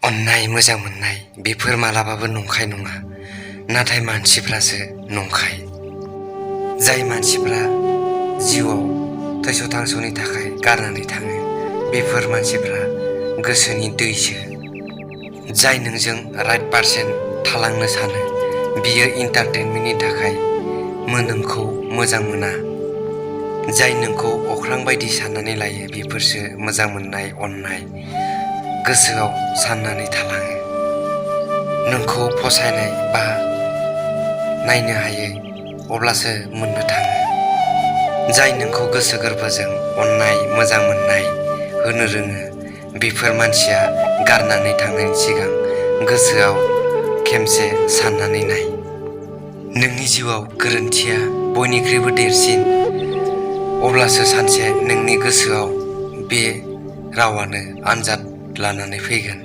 अननाय मोजां मोननाय बेफोर मालाबाबो नंखाय नङा, नाथाय मानसिफ्रासो नंखाय। जाय मानसिफ्रा जिउआव थैस' थांस'नि थाखाय गारनानै थाङो, बेफोर मानसिफ्रा गोसोनि दैसो। जाय नोंजों राइट पारसन थालांनो सानो, बियो इन्टारटेनमेन्टनि थाखाय नोंखौ मोजां मोना। जाय नोंखौ अख्रां बायदि साननानै लायो, बेफोरसो मोजां मोननाय, अननाय गोसोआव साननानै थालाङो। नोंखौ फसायनाय बा नायनो हायो, अब्लासो मोननो थाङो। जाय नोंखौ गोसो गोरबोजों अननाय, मोजां मोननाय होनो रोङो, बेफोर मानसिया गारनानै थांनायनि सिगां गोसोआव खेमसे साननानै नाय। नोंनि जिउआव गोरोन्थिया बयनिख्रुइबो देरसिन, अब्लासो सानसे नोंनि गोसोआव बे रावानो आनजाद लानानै फैगोन।